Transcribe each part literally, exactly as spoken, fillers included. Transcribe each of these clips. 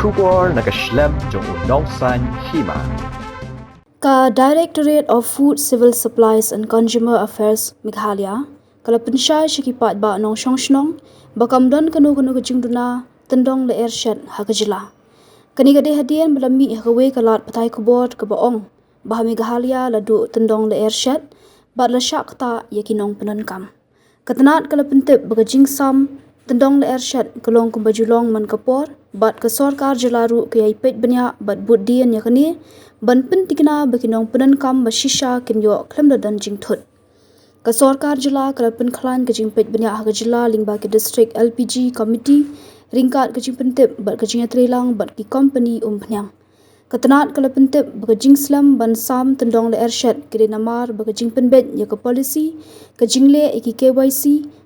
Khubor na ka shlem jong u nongsan hima. Ka Directorate of Food, Civil Supplies and Consumer Affairs Meghalaya ka la pynshai sha ki paidbah nongshong shnong ba kam don kano kano ka jingduna tyndong lyer shet ha ka jylla. Kane ka dei hadien ba la mih ha kawei ka lad pathai khubor kaba ong ba ha Meghalaya la duh tyndong lyer shet bad la shah ktah ïa ki nongpyndonkam. Ka tnad ka la pyntip ba ka jingsam tyndong lyer shet ka long kumba ju long man ka por, bad ka sorkar jylla ruh ka ïai peit bniah bad bud dien ïa kane ban pyntikna ba ki nongpyndonkam ba shisha kin ïoh khlem da don jingthut. Ka sorkar jylla ka la pynkhlaiñ ka jingpeit bniah ha ka jylla lyngba ki District L P G Committee ryngkat ka jingpyntip bad ka jingïatreilang bad ki kompani umphniang. Ka tnad ka la pyntip ba ka jingslem ban sam tyndong lyer shet ka dei namar ba ka jingpynbeit ïa ka policy, ka jingleh ïa ki K Y C,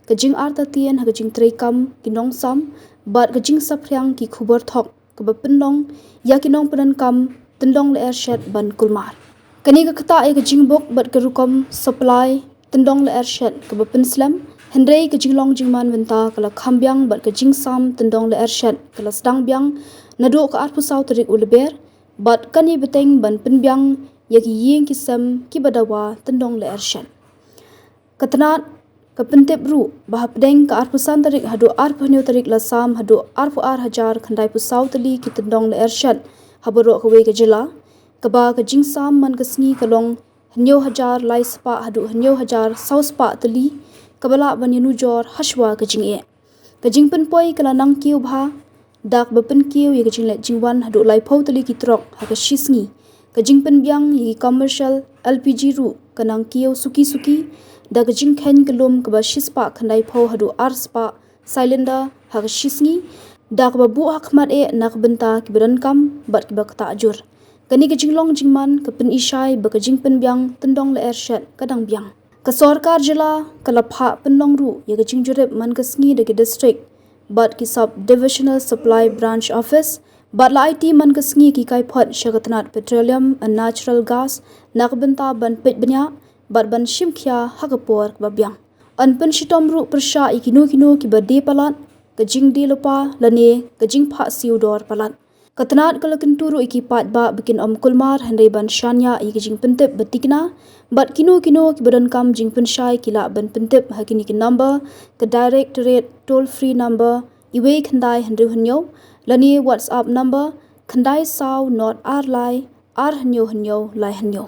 ka jingartatien ha ka jingtreikam ki nongsam bad ka jingsaphriang ki khubor thok kaba pynlong ïa ki nongpyndonkam tyndong lyer shet ban kulmar. Kane ka ktah ïa ka jingbuk bad ka rukom supply tyndong lyer shet kaba pynslem, hynrei ka jinglong jingman bynta ka la kham biang bad ka jingsam tyndong lyer shet ka la sdang biang naduh ka arphew saw tarik u Lber, bad kane bteng ban pynbiang ïa ki ïing ki sem kiba dawa tyndong lyer shet. Ka tnad ka pyntip ruh ba hapdeng ka arphew san tarik haduh arphew hynñiew tarik la sam haduh arphew ar hajar khyndai phew saw tylli ki tyndong lyer shet ha baroh kawei ka jylla, kaba ka jingsam man ka sngi ka long hynñiew hajar lai spah haduh hynñiew hajar saw spah tylli, kaba lah ban ïanujor hashwa ka jingeh. Ka jingpynpoi ka la nang kiew bha da kaba pynkiew ïa ka jingleit jingwan haduh laiphew tylli ki trok ha ka shi sngi. Ka jingpynbiang ïa ki commercial L P G ruh ka nang kiew suki suki da ka jingkheiñ ka lum kaba shi spah khyndaiphew haduh ar spah cylinder ha ka shi sngi, da kaba buh ha khmat eh na ka bynta kiba donkam bad kiba ktah jur. Kane ka jinglong jingman ka pynishai ba ka jingpynbiang tyndong lyer shet ka dang biang. Ka sorkar jylla ka la phah pynlong ruh ïa ka jingjurip man ka sngi da ki district bad ki sub divisional supply branch office, bad la aiti man ka sngi ki kaiphod sha ka tnad petroleum and natural gas na ka bynta ban peit bniah bad ban shim khia ha ka por kaba biang. Yn pynshitom ruh pyrshah ïa kino kino kiba die palat, ka jingdie lypa lane ka jingphah siew dor palat. Ka tnad ka la kyntu ruh ïa ki paidbah ba kin ym kulmar hynrei ban shaniah ïa ki jingpyntip ba tikna, bad kino kino kiba donkam jingpynshai ki lah ban pyntip ha kine ki number, ka Directorate toll free number iwei khyndai hynriew hynñiew, lane WhatsApp number khyndai saw nod ar lai ar hynñiew hynñiew lai hynñiew.